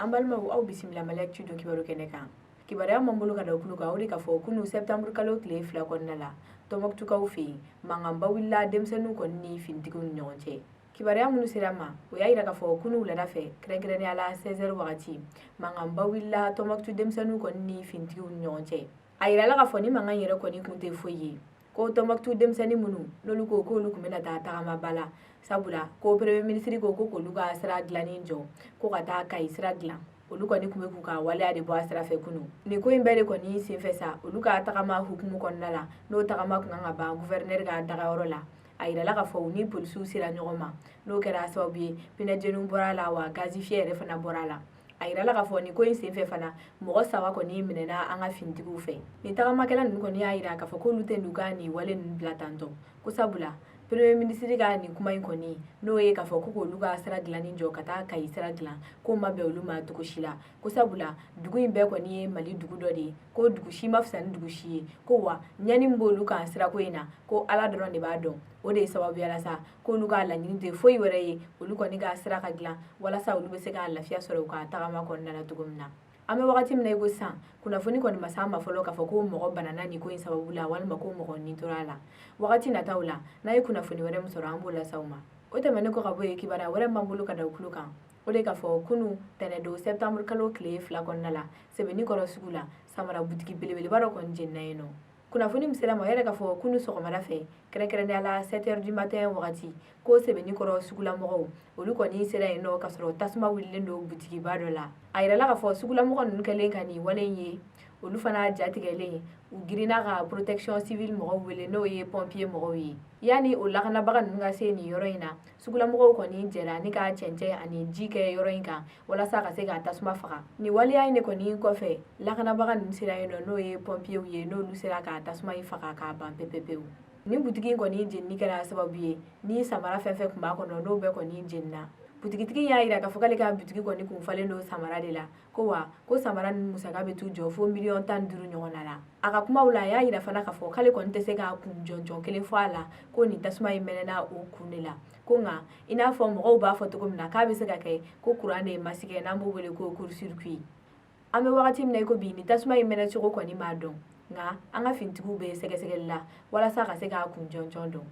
An balimaw, aw bisimila Mali Actu don kibaru kɛnɛ kan. Kibaruya m'an bolo ka da kulo kan, o de k'a fɔ kunu septembre kalo tile 2 kɔnɔna la, Tɔnbɔkutukaw fɛ yen, mankanba wulila denmisɛnninw kɔni ni finitigiw ni ɲɔgɔn cɛ. Kibaruya minnu sera ma, o y'a yira k'a fɔ kunu wulada fɛ, kɛrɛnkɛrɛnnenya la 16 heures wagati, mankanba wulila Tɔnbɔkutu denmisɛnninw kɔni ni finitigiw ni ɲɔgɔn cɛ. A yirala k'a fɔ ni mankan yɛrɛ kɔni kun tɛ foyi ye, ko Tɔnbɔkutu denmisɛnnin minnu n'olu ko k'olu tun bɛna taa tagamaba la, sabula ko premier ministre ko ko k'olu ka sira dilanni jɔ, ko ka taa Kayi sira dilan, olu kɔni tun bɛ k'u ka waleya de bɔ a sira fɛ kunu. Nin ko in bɛɛ de kɔni senfɛ sa, olu ka tagama hukumu kɔnɔna la, n'o tagama tun kan ka ban gouverneur ka dagayɔrɔ la, a yirala k'a fɔ u ni polisiw sera ɲɔgɔn ma, n'o kɛra sababu ye pinɛjeniw bɔra a la, wa gazi fiyɛ yɛrɛ fana bɔra a la. A yirala k'a fɔ nin ko in senfɛ fana, mɔgɔ 3 kɔni minɛna an ka finitigiw fɛ. Nin tagamakɛla ninnu kɔni y'a yira k'a fɔ k'olu tɛ n'u ka nin wale ninnu bila tantɔ, ko sabula premier ministre ka nin kuma in kɔni, n'o ye k'a fɔ ko k'olu ka sira dilanni jɔ ka taa Kayi sira dilan, k'o ma bɛn olu ma cogo si la, ko sabula dugu in bɛɛ kɔni ye Mali dugu dɔ de ye, ko dugu si ma fisa ni dugu si ye, ko wa ɲani min b'olu kan sirako in na, ko Ala dɔrɔn de b'a dɔn. O de ye sababuya la sa k'olu ka laɲini tɛ foyi wɛrɛ ye, olu kɔni ka sira ka dilan walasa olu bɛ se ka lafiya sɔrɔ u ka tagama kɔnɔna la cogo min na. An bɛ wagati min na i ko sisan, kunnafoni kɔni ma s'an ma fɔlɔ k'a fɔ ko mɔgɔ banana nin ko in sababu la, walima ko mɔgɔ nin tora a la. Wagati nataw la, n'a ye kunnafoni wɛrɛ min sɔrɔ, an b'o lase aw ma. O tɛmɛnen kɔ ka bɔ yen, kibaruya wɛrɛ m'an bolo ka da u tulo kan, o de k'a fɔ kunu tɛnɛdon septembre kalo tile 2 kɔnɔna la, Sɛbɛnnikɔrɔ sugu la, samara butigi belebeleba dɔ kɔni jenina yen nɔ. Kunnafoni min sera ma, o yɛrɛ k'a fɔ kunu sɔgɔmada fɛ, kɛrɛnkɛrɛnnenya la 7 heures du matin wagati, ko Sɛbɛnnikɔrɔ sugulamɔgɔw, olu kɔni sera yen nɔ k'a sɔrɔ tasuma wulilen don butigiba dɔ la. A yirala k'a fɔ sugulamɔgɔ ninnu kɛlen ka nin wale in ye, olu fana jatigɛlen, u girinna ka protection civile mɔgɔw wele, n'o ye pompier mɔgɔw ye. Yanni o lakanabaga ninnu ka se nin yɔrɔ in na, sugulamɔgɔw kɔni jɛra ni ka cɛncɛn ani ji kɛ yɔrɔ in kan walasa ka se ka tasuma faga. Nin waleya in de kɔni kɔfɛ, lakanabaga ninnu sera yen nɔ, n'o ye pompiers ye, n'olu sera ka tasuma in faga k'a ban pepepewu. Nin butigi in kɔni jenini kɛra sababu ye ni samara fɛn fɛn tun b'a kɔnɔ, n'o bɛɛ kɔni jenina. Butigitigi y'a yira k'a fɔ k'ale ka butigi kɔni kun falen don samara de la, ko wa ko samara ni musaka bɛ t'u jɔ fo miliyɔn 15 ɲɔgɔn na la. A ka kumaw la, a y'a yira fana k'a fɔ k'ale kɔni tɛ se ka kun jɔnjɔn kelen fɔ a la ko nin tasuma in mɛnɛna o kun de la, ko nka i n'a fɔ mɔgɔw b'a fɔ cogo min na, k'a bɛ se ka kɛ ko kuran de ye masigɛ, n'an b'o wele ko court-circuit. An bɛ wagati min na i ko bi, nin tasuma in mɛnɛ cogo kɔni m'a dɔn, nka an ka finitigiw bɛ sɛgɛsɛgɛli la walasa ka se k'a kun jɔnjɔn dɔn.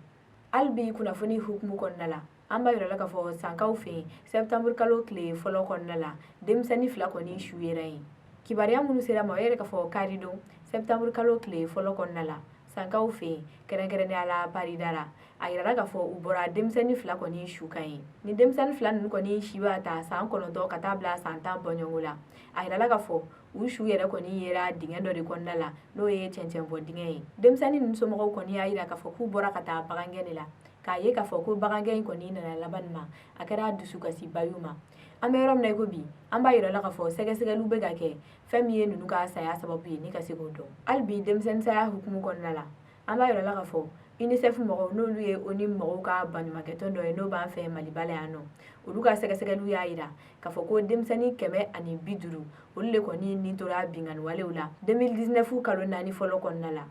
Hali bi kunnafoni hukumu kɔnɔna la, an b'a yira la k'a fɔ Sankaw fɛ yen, septembre kalo tile fɔlɔ kɔnɔna la, denmisɛnnin 2 kɔni su yera yen. Kibaruya minnu sera ma, o yɛrɛ k'a fɔ karidon septembre kalo tile fɔlɔ kɔnɔna la, Sankaw fɛ yen, kɛrɛnkɛrɛnnenya la Parida la, a yirala k'a fɔ u bɔra denmisɛnnin 2 kɔni su kan ye. Ni denmisɛnnin 2 ninnu kɔni si b'a ta san 9 ka taa bila san 10 bɔɲɔgɔnko la. A yirala k'a fɔ u su yɛrɛ kɔni yera dingɛ dɔ de kɔnɔna la, n'o ye cɛncɛnbɔ dingɛ ye. Denmisɛnnin ninnu somɔgɔw kɔni y'a yira k'a fɔ k'u bɔra ka taa bagangɛn de la, k'a ye k'a fɔ ko bagangɛn in kɔni nana laban nin ma, a kɛra dusukasiba y'u ma. An bɛ yɔrɔ min na i ko bi, an b'a yira la k'a fɔ sɛgɛsɛgɛliw bɛ ka kɛ fɛn min ye ninnu ka saya sababu ye, ni ka se k'o dɔn. Hali bi denmisɛnnin saya hukumu kɔnɔna la, an b'a yira la k'a fɔ UNICEF mɔgɔw, n'olu ye ONU mɔgɔw ka baɲumankɛtɔn dɔ ye, n'o b'an fɛ Maliba la yan nɔ, olu ka sɛgɛsɛgɛliw y'a yira k'a fɔ ko denmisɛnnin 150, olu de kɔni nin tora binkanni walew la 2019 kalo 4 fɔlɔ kɔnɔna la.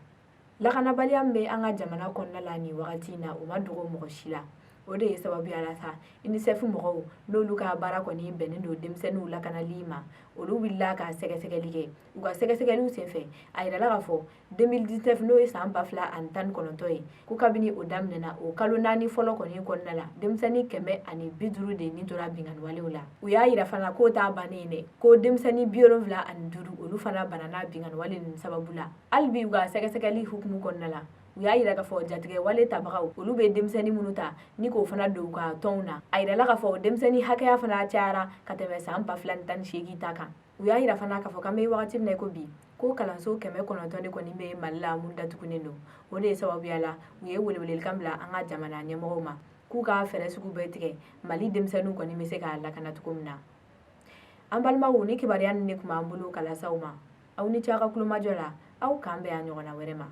Lakanabaliya min bɛ an ka jamana kɔnɔna la nin wagati in na, o ma dogo mɔgɔ si la. O de ye sababuya la sa UNICEF mɔgɔw, n'olu ka baara kɔni bɛnnen don denmisɛnninw lakanali ma, olu wulila ka sɛgɛsɛgɛli kɛ. U ka sɛgɛsɛgɛliw senfɛ, a yirala k'a fɔ 2019, n'o ye san 2019 ye, ko kabini o daminɛna, o kalo 4 fɔlɔ kɔni kɔnɔna la, denmisɛnnin 150 de nin tora binkanni walew la. U y'a yira fana k'o t'a bannen ye dɛ, ko denmisɛnnin 75, olu fana banana binkanni wale ninnu sababu la. Hali bi u ka sɛgɛsɛgɛli hukumu kɔnɔna la, u y'a yira k'a fɔ jatigɛ wale tabagaw, olu bɛ denmisɛnnin minnu ta ni k'o fana don u ka tɔnw na, a yirala k'a fɔ denmisɛnnin hakɛya fana cayara ka tɛmɛ san 2018 ta kan. U y'a yira fana k'a fɔ k'an bɛ wagati min na i ko bi, ko kalanso 900 de kɔni bɛ Mali la mun datugunen don. O de ye sababuya la u ye welewelekan bila an ka jamana ɲɛmɔgɔw ma k'u ka fɛɛrɛ sugu bɛɛ tigɛ, Mali denmisɛnninw kɔni bɛ se ka lakana cogo min na. An balimaw, ni kibaruya ninnu de tun b'an bolo ka lase aw ma. Aw ni ce aw ka kulomajɔ la. Aw k'an bɛn a ɲɔgɔnna wɛrɛ ma.